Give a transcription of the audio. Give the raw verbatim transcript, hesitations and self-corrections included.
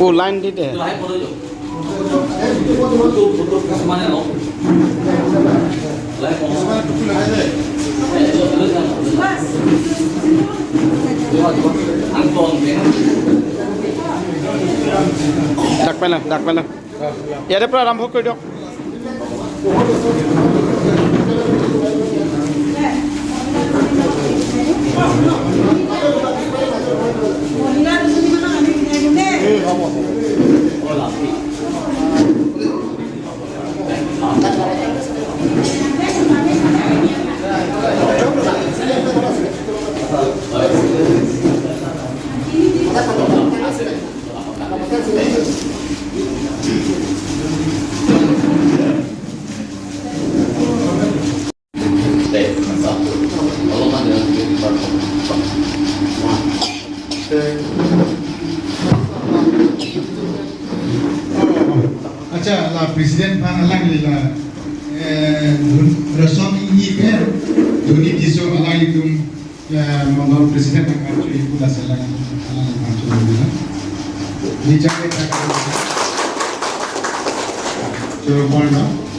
O, line di de. Dak pala, dak pala. Yare pra arambo kori do. Accha, la president aphan alangli la, eh, dun-, rasong ingni pen, Doni Tisso alanglitum, eh, mandal president aphan kachui pu lasi alang, alang aphan chui pu la. Ni chak ni chak. Choro pon na.